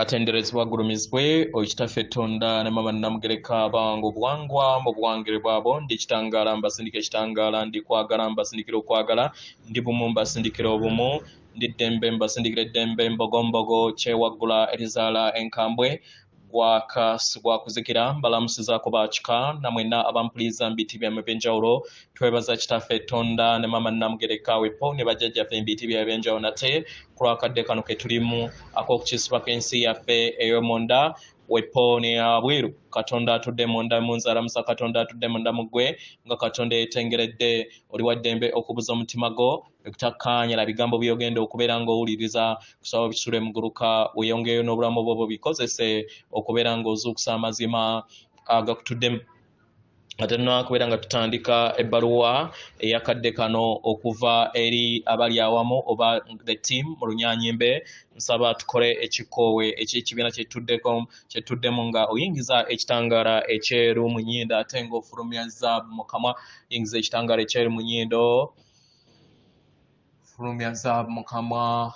Atenderezebwa agulumizibwe oyo Kitaffe Tonda ne Maama Namugereka abawanga obuwangwa mu buwangire bwabo. Ndi kitangaala mbasindika ekitangaala, ndi kwagala mbasindikira okwagala, ndi bumu mbasindikira obumu, ndi ddembe mbasindikira eddembe, mbogombogo kyewaggula erizaala enkambwe, gwaka sigwakuzikira. Mbalamusizaako bakika namwenna abampuliza mu biti byammwe eby'enjawulo. Twebaza Kitaffe Tonda ne Maama Namugereka wepo ne bajjajjaffe mu biti byabwe eby'enjawulo nate ku lwakadde kano ke tulimu ak'okukyusibwako ensi yaffe ey'omunda wepo ne yabweru. Katonda atudde munda mu nze alamusa Katonda atudde munda mu ggwe, nga Katonda yeetengeredde. Oli wa ddembe okubuza omutima gwo ekutakkaanya na bigambo by'ogenda okubeera ng'owuliriza, kusaba bisule muguluka weeyongereyo n'obulamu bwo bubikozese okubeera ng'ozuukusa amazima agakutuddemu. Ate tunakubeera nga tutandika ebbaluwa eyakadde kano okuva eri abali awamu oba the team mu Lunyanyimbe, nsaba tukole ekikoowe eky'ekibiina kyetuddemu nga oyingiza ekitangaala ekyeru mu nnyindo ate ng'ofulumya zaabu mu kamwa. Yingiza ekitangaala ekyeru mu nnyindo, fulumya zaabu mu kamwa.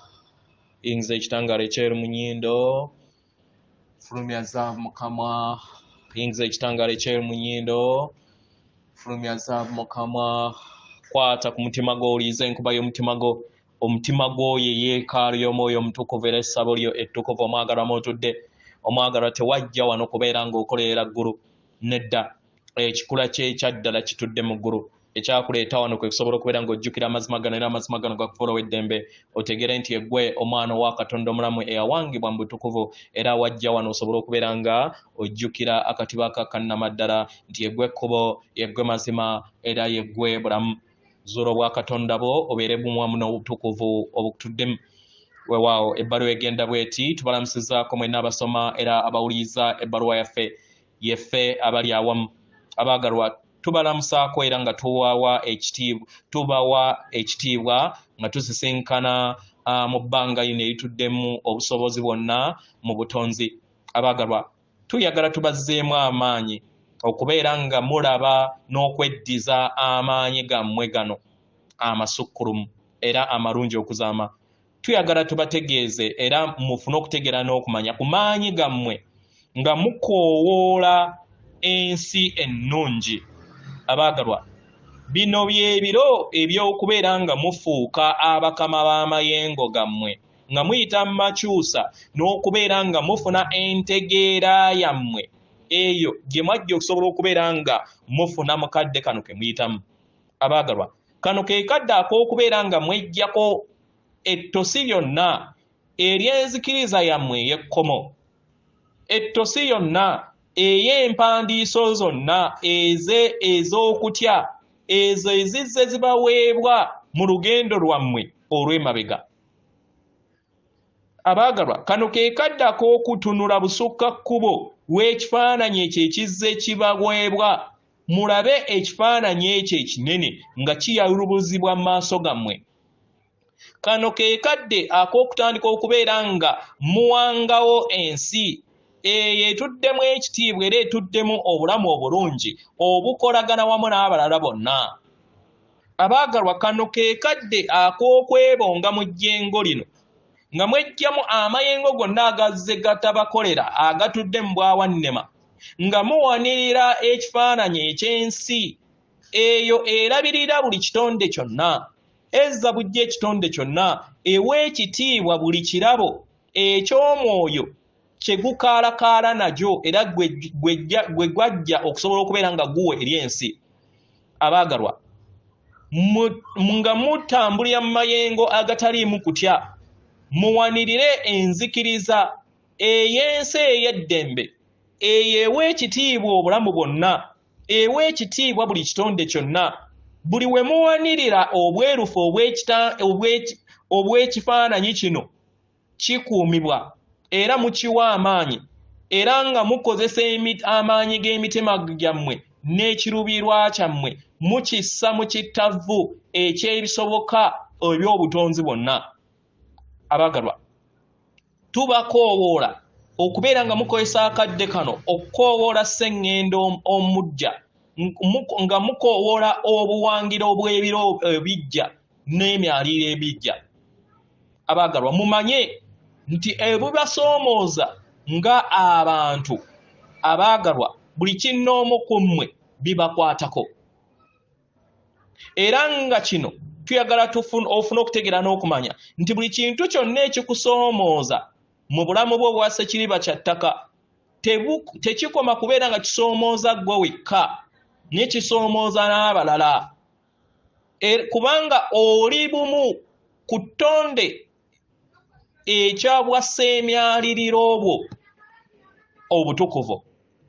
Yingiza ekitangaala ekyeru mu nnyindo, fulumya zaabu mu kamwa. Yingiza ekitangaala ekyeru mu nnyindo, fulumya zaabu mu kamwa. Kwata ku mutima gwo, owulirize enkuba y'omutima gwo. Omutima gwo ye yeekaalu y'Omwoyo Omutukuvu era essabo lyo ettukuvu. Omwagalwa mw'otudde, omwagalwa, tewajja wano kubeera ng'okolerera ggulu, nedda. Ekikula kye ekyaddala kitudde mu ggulu. Ekyakuleeta wano kwe kusobola okubeera ng'ojjukira amazima gano, era amazima gano gakufuula ow'eddembe, otegere nti eggwe omwana owa Katonda omulamu eyawangibwa mu butukuvu, era wajja wano osobole okubeera nga ojjukira akatiba akakannamaddala nti yeggwe ekkubo, yeggwe mazima, era yeggwe bulamu. Zuula obwakatonda bwo obeere bumu wamu n'obutukuvu obukutuddemu. Weewaawo ebbaluwa egenda bw'eti: tubalamusizaako mwenna abasoma era abawuliriza ebbaluwa yaffe, yeffe abali awamu. Abaagalwa, tubalamusaako era nga tubawa ekitiibwa nga tusisinkana mu bbanga lino erituddemu obusobozi bwonna mu butonzi. Abaagalwa, tuyagala tubazzeemu amaanyi okubeera nga mulaba n'okweddiza amaanyi gammwe gano amasukkulumu era amalungi okuzaama. Tuyagala tubategeeze era mufune okutegeera n'okumanya ku maanyi gammwe nga mukoowoola ensi ennungi. Abaagalwa, bino bye biro eby'okubeera nga mufuuka abakama b'amayengo gammwe nga muyita mu makyusa n'okubeera nga mufuna entegeera yammwe eyo gye mwajja okusobola okubeera nga mufuna mu kadde kano ke muyitamu. Abaagalwa, kano ke kadde ak'okubeera nga mweggyako ettosi lyonna ery'enzikiriza yammwe ey'ekkomo, ettosi yonna ey'empandiiso zonna ez'okutya ezo ezizze zibaweebwa mu lugendo lwammwe olw'emabega. Abaagalwa, kano ke kadde ak'okutunula busukka kkubo lw'ekifaananyi ekyo ekizze kibaweebwa, mulabe ekifaananyi ekyo ekinene nga kiyalubuzibwa mu maaso gammwe. Kano ke kadde ak'okutandika okubeera nga muwangawo ensi eyo etuddemu ekitiibwa era etuddemu obulamu obulungi obukolagana wamu n'abalala bonna. Abaagalwa, kano ke kadde ak'okwebonga mu jjengo lino nga mweggyamu amayengo gonna agazze gatabakolera agatudde mu bwawannema, nga muwanirira ekifaananyi eky'ensi eyo erabirira buli kitonde kyonna, ezza bujja ekitonde kyonna, ewa ekitiibwa buli kirabo eky'omwoyo kye gukaalakaala nagyo era gwe gwajja okusobola okubeera nga guwa eri ensi. Abaagalwa, nga mutambulira mu mayengo agataliimu kutya, muwanirire enzikiriza ey'ensi ey'eddembe eyo ewa ekitiibwa obulamu bwonna, ewa ekitiibwa buli kitonde kyonna. Buli we muwanirira obwerufu obw'ekifaananyi kino kikuumibwa era mukiwa amaanyi, era nga mukozesa amaanyi g'emitima gyammwe n'ekiruubirirwa kyammwe mukissa mu kittavu eky'ebisoboka eby'obutonzi bwonna. Abaagalwa, tubakoowoola okubeera nga mukozesa akadde kano okukoowoola sseŋŋendo omujja, nga mukoowoola obuwangiro obw'ebiro ebijja n'emyaliiro ebijja. Abaagalwa, mumanye nti ebibasoomooza nga abantu abaagalwa buli kinnoomu ku mmwe bibakwatako. Era nga kino tuyagala ofune okutegeera n'okumanya nti buli kintu kyonna ekikusoomooza mu bulamu bwo obwa ssekiriba kya ttaka tekikoma kubeera nga kisoomooza ggwe wekka, naye kisoomooza n'abalala. Kubanga oli bumu ku ttonde ekya bwa sseemyaliriro bwo obutukuvu,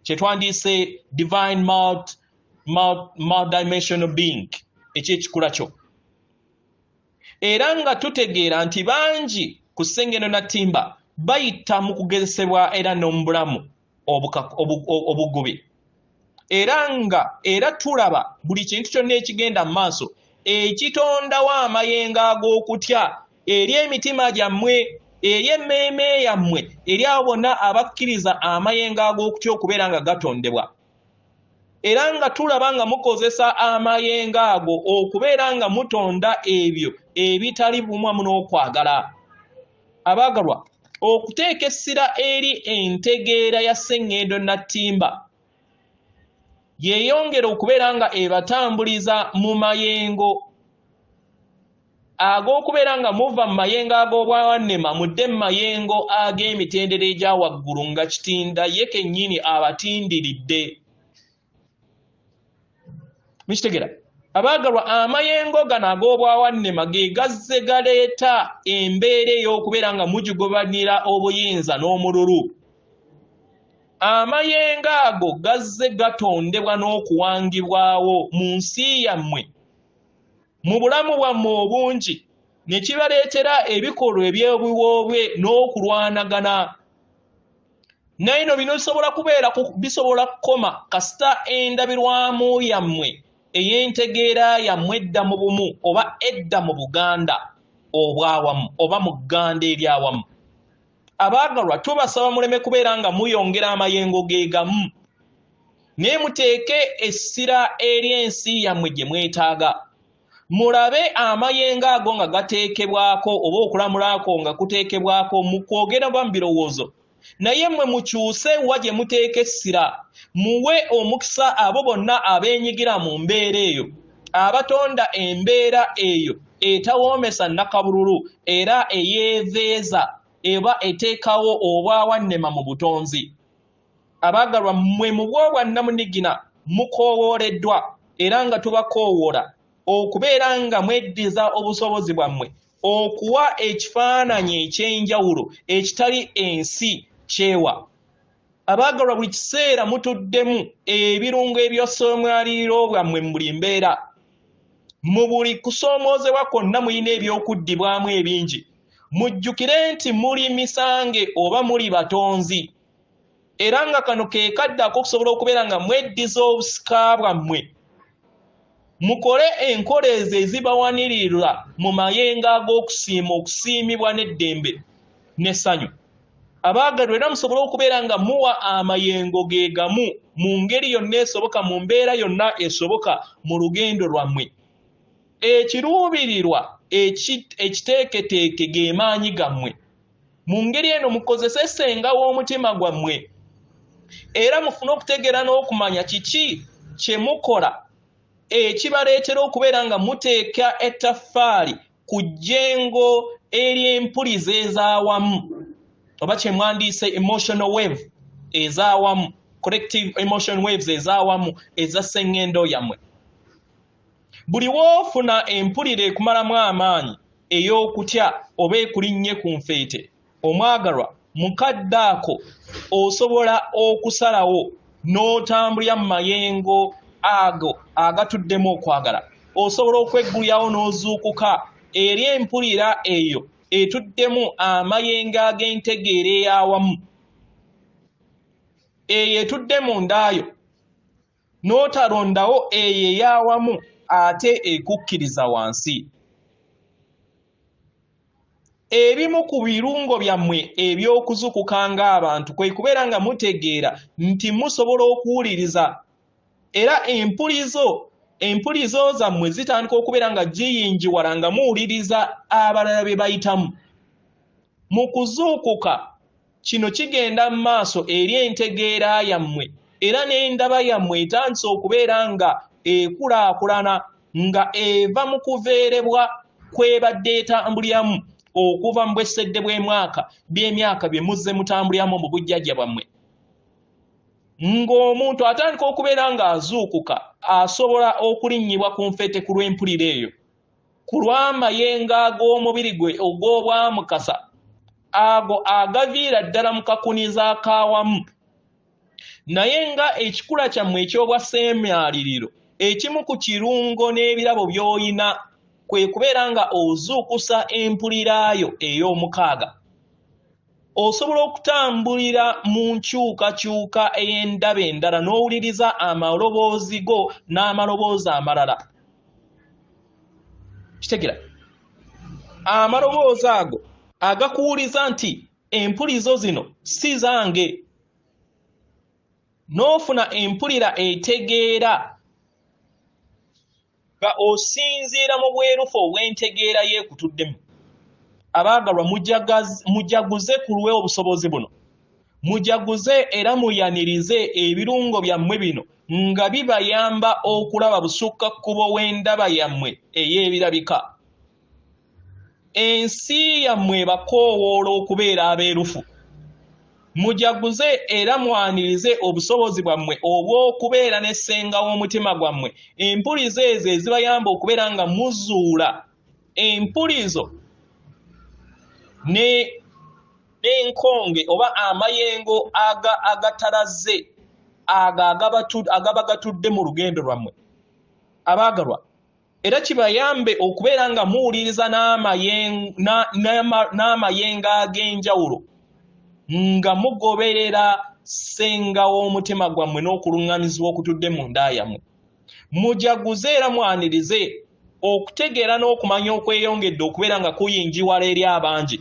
kye twandiyise divine multidimensional being eky'ekikula kyo. Era nga tutegeera nti bangi ku Ssengendo Nattimba bayita mu kugezesebwa era n'omu bulamu obugubi. Era nga era tulaba buli kintu kyonna ekigenda mu maaso ekitondawo amayengo ag'okutya eri emitima gyammwe, eri emmeeme yammwe, eri abo bonna abakkiriza amayengo ag'okutya okubeera nga gatondebwa. Era nga tulaba nga mukozesa amayengo ago okubeera nga mutonda ebyo ebitali bumu wamu n'okwagala. Abaagalwa, okuteeka essira eri entegeera ya Ssengendo Nattimba yeeyongera okubeera nga ebatambuliza mu mayengo ag'okubeera nga muva mu mayengo ag'obwawannema mudde mu mayengo ag'emitendera egya waggulu nga Kitinda ye kennyini abatindiridde. Mukitegera? Abaagalwa, amayengo gano ag'obwawannema ge gazze galeeta embeera ey'okubeera nga mugigobanira obuyinza n'omululu. Amayengo ago gazze gatondebwa n'okuwangibwawo mu nsi yammwe, mu bulamu bwammwe obungi, ne kibaleetera ebikolwa eby'obuwoobwe n'okulwanagana. Naye no bino bisobola kukoma kasita endabirwamu yammwe ey'entegeera yammwe edda mu bumu oba edda mu Buganda obwawamu oba mu Gganda eryawamu. Abaagalwa, tubasaba muleme kubeera nga muyongera amayengo ge gamu, naye muteeke essira eri ensi yammwe gye mwetaaga. Mulabe amayengo ago nga gateekebwako oba okulamulako nga kuteekebwako mu kwogera oba mu birowoozo, naye mmwe mukyuse wa gye muteeka essira, muwe omukisa abo bonna abeenyigira mu mbeera eyo, abatonda embeera eyo etawoomesa nnakabululu era eyeeveeza eba eteekawo obwawannema mu butonzi. Abaagalwa, mmwe mu bwo bwannamunigina mukoowooleddwa era nga tubakoowoola okubeera nga mweddiza obusobozi bwammwe okuwa ekifaananyi eky'enjawulo ekitali ensi kyewa. Abaagalwa, buli kiseera mutuddemu ebirungo eby'osomwaliriro bwammwe mu buli mbeera. Mu buli kusoomoozebwa kwonna mulina ebyokuddibwamu ebingi. Mujjukire nti muli misange oba muli batonzi, era nga kano ke kadde ak'okusobola okubeera nga mweddiza obusika bwammwe. Mukole enkola ezo ezibawanirirwa mu mayengo ag'okusiima, okusiimibwa n'eddembe n'essanyu. Abaagalwa, era musobole okubeera nga muwa amayengo ge gamu mu ngeri yonna esoboka, mu mbeera yonna esoboka mu lugendo lwammwe. Ekiruubirirwa ekiteeketeeke ge maanyi gammwe. Mu ngeri eno mukozese ssenga w'omutima gwammwe, era mufune okutegeera n'okumanya kiki kye mukola ekibaleetera okubeera nga muteeka ettaffaali ku jjengo ery'empuliza ez'awamu, oba kye mwandiise emotional wave ez'awamu, collective emotion waves ez'awamu eza ssengendo yammwe. Buli w'ofuna empulira ekumalamu amaanyi ey'okutya oba ekulinnye ku nfeete, omwagalwa, mukadde ako osobola okusalawo n'otambulira mu mayengo ago agatuddemu okwagala. Osobola okweggulirawo n'ozuukuka eri empulira eyo etuddemu amayengo ag'entegeera ey'awamu, eyo etudde mu ndaayo, n'otalondawo eyo ey'awamu ate ekukkiriza wansi. Ebimu ku birungo byammwe eby'okuzuukuka ng'abantu kwe kubeera nga mutegeera nti musobola okuwuliriza, era empulizo zammwe zitandika okubeera nga giyingiwala nga muwuliriza abalala bye bayitamu. Mu kuzuukuka, kino kigenda mu maaso eri entegeera yammwe era n'endaba yammwe etandise okubeera nga ekulaakulana nga eva mu kuveerebwa kw'ebadde etambuliramu okuva mu bwessedde bw'emwaka by'emyaka bye muzze mutambuliramu mu bujjajja bwammwe. Ng'omuntu atandika okubeera ng'azuukuka asobola okulinnyibwa ku nfeete ku lw'empulira eyo, ku lw'amayengo ag'omubiri gwe ogw'obwamukasa ago agaviira ddala mu kakunizo ak'awamu. Naye nga ekikula kyammwe eky'obwa sseemyaliriro, ekimu ku kirungo n'ebirabo by'olina kwe kubeera nga ozuukusa empulira yo ey'omukaaga. Osobola okutambulira mu nkyukakyuka ey'endaba endala n'owuliriza amaloboozi go n'amaloboozi amalala. Kitegera? Amaloboozi ago agakuwuliza nti empulizo zino si zange, n'ofuna empulira etegeera nga osinziira mu bwerufu obw'entegeera y'ekutuddemu. Abaagalwa, mujaguze ku lw'obusobozi buno. Mujaguze era muyanirize ebirungo byammwe bino nga bibayamba okulaba busukka kkubo w'endaba yammwe ey'ebirabika. Ensi yammwe ebakoowoola okubeera abeerufu. Mujaguze era mwanirize obusobozi bwammwe obw'okubeera ne ssenga w'omutima gwammwe, empulizo ezo ezibayamba okubeera nga muzuula empulizo ne n'enkonge oba amayengo agatalaze ago agaba gatudde mu lugendo lwammwe. Abaagalwa, era kibayambe okubeera nga muwuliriza n'amayengo ag'enjawulo nga mugoberera ssenga w'omutima gwammwe n'okuluŋŋamizibwa okutudde mu nda yammwe. Mujaguze era mwanirize okutegeera n'okumanya okweyongedde okubeera nga kuyingiwala eri abangi.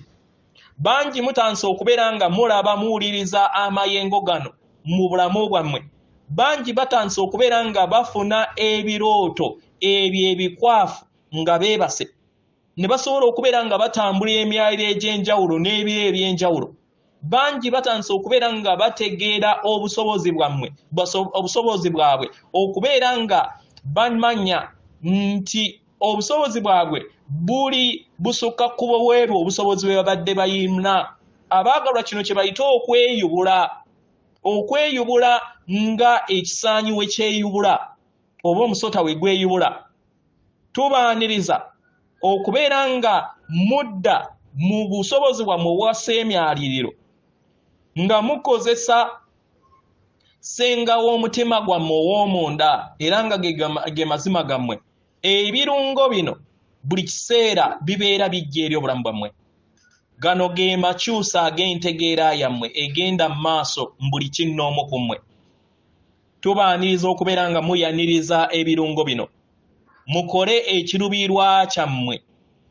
Bangi mutandise okubeera nga mulaba muwuliriza amayengo gano mu bulamu bwammwe. Bangi batandise okubeera nga bafuna ebirooto ebyo ebikwafu nga beebase, ne basobola okubeera nga batambulira emyaliro egy'enjawulo n'ebiro eby'enjawulo. Bangi batandise okubeera nga bategeera obusobozi bwammwe, obusobozi bwabwe okubeera nga bamanya nti obusobozi bwabwe buli busukka kkubo bweru obusobozi bwe babadde bayina. Abaagalwa, kino kye bayita okweyubula, okweyubula nga ekisaanyi we kyeyubula oba omusota we gweyubula. Tubaaniriza okubeera nga mudda mu busobozi bwammwe obwa sseemyaliriro nga mukozesa ssenga w'omutima gwammwe ow'omunda era nga ge mazima gammwe. Ebirungo bino buli kiseera bibeera bijja eri obulamu bwammwe. Gano ge makyusa ag'entegeera yammwe egenda mu maaso mu buli kinnoomu ku mmwe. Tubaaniriza okubeera nga muyaniriza ebirungo bino. Mukole ekiruubirirwa kyammwe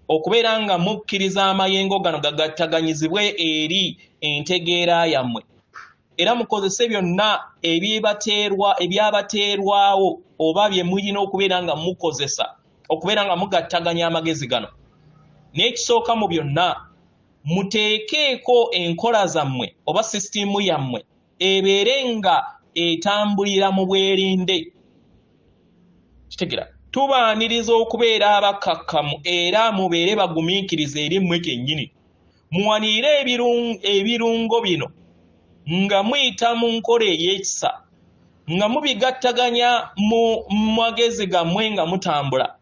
okubeera nga mukkiriza amayengo gano gagattaganyizibwe eri entegeera yammwe, era mukozese byonna ebyabateerwawo oba bye mulina okubeera nga mukozesa okubeera nga mugattaganya amagezi gano. N'ekisooka mu byonna, muteekeeko enkola zammwe oba sisitiimu yammwe ebeere nga etambulira mu bwerinde. Kitegera? Tubaaniriza okubeera abakkakkamu era mubeere bagumiikiriza eri mmwe kennyini. Muwanirire ebirungo bino nga muyita mu nkola ey'ekisa, nga mubigattaganya mu magezi gammwe nga mutambula,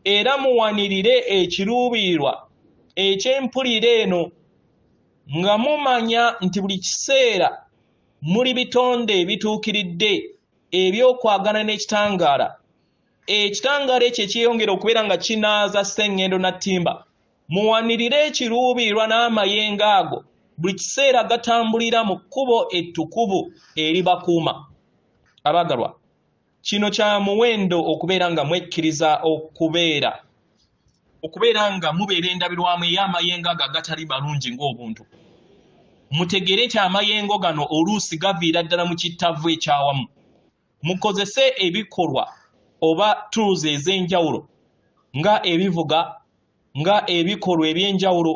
era muwanirire ekiruubirirwa eky'empulira eno nga mumanya nti buli kiseera muli bitonde ebituukiridde eby'okwagana n'ekitangaala. Ekitangaala ekyo ekyeyongera okubeera nga kinaaza sseŋŋendo na ttimba. Muwanirire ekiruubirirwa n'amayengo ago buli kiseera gatambulira mu kkubo ettukuvu eribakuuma. Abaagalwa, kino kya muwendo okubeera nga mwekkiriza okubeera okubeera nga mubeera endabirwamu ey'amayengo ago agatali malungi ng'obuntu. Mutegeere nti amayengo gano oluusi gaviira ddala mu kittavvu eky'awamu. Mukozese ebikolwa oba tools ez'enjawulo nga ebivuga, nga ebikolwa eby'enjawulo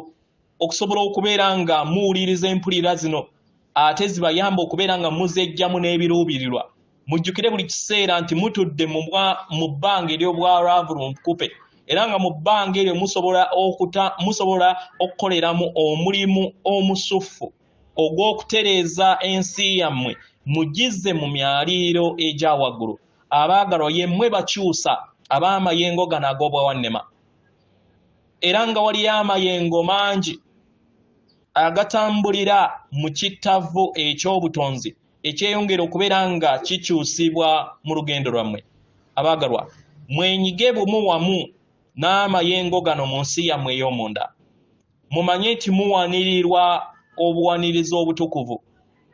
okusobola okubeera nga muwuliriza empulira zino ate zibayamba okubeera nga muzeggyamu n'ebiruubirirwa. Mujjukire buli kiseera nti mutudde mu bbanga ery'obwalwavu lukupe, era nga mu bbanga eryo musobola okukoleramu omulimu omusuffu ogw'okutereeza ensi yammwe mugizze mu myaliiro egya waggulu. Abaagalwa, yemmwe bakyusa ab'amayengo gano ag'obwawannema, era nga waliyo amayengo mangi agatambulira mu kittavu eky'obutonzi ekyeyongera okubeera nga kikyusibwa mu lugendo lwammwe. Abaagalwa, mwenyige bumu wamu n'amayengo gano mu nsi yammwe ey'omunda. Mumanye nti muwanirirwa obuwanirizi obutukuvu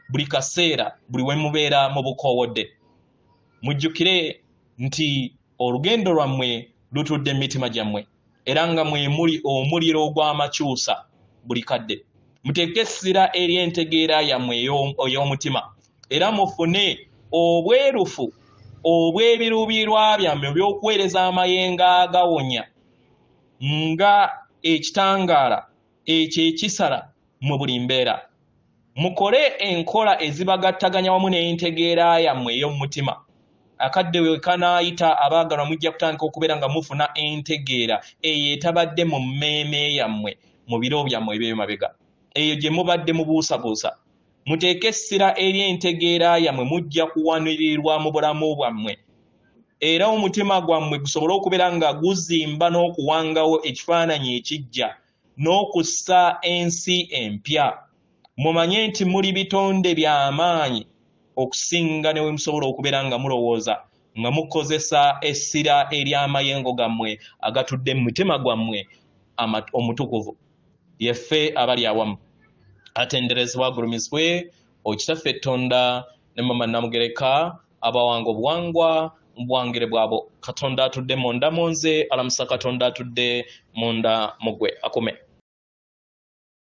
buli kaseera, buli we mubeera mu bukoowodde. Mujjukire nti olugendo lwammwe lutudde mu mitima gyammwe, era nga mwe muli omuliro ogw'amakyusa buli kadde. Muteeke essira eri entegeera yammwe ey'omutima, era mufune obwerufu obw'ebiruubirirwa byammwe eby'okuweereza amayengo agawonya nga ekitangaala ekyo ekisala mu buli mbeera. Mukole enkola ezibagattaganya wamu n'entegeera yammwe ey'omu mutima. Akadde we kanaayita, abaagalwa, mujja kutandika okubeera nga mufuna entegeera eyo etabadde mu mmeeme yammwe mu biro byammwe eby'emabega, eyo gye mubadde mubuusabuusa. Muteeke essira eri entegeera yammwe, mujja kuwanirirwa mu bulamu bwammwe, era omutima gwammwe gusobole okubeera nga guzimba n'okuwangawo ekifaananyi ekiggya n'okussa ensi empya. Mumanye nti muli bitonde bya maanyi okusinga ne we musobola okubeera nga mulowooza, nga mukozesa essira ery'amayengo gammwe agatudde mu mutima gwammwe omutukuvu. Yeffe abali awamu, atenderezebwa agulumizibwe Okitaffe Ttonda ne Mama Namugereka, abawanga obuwangwa mu buwangire bwabo. Katonda atudde munda mu nze alamusa Katonda atudde munda mu ggwe akume.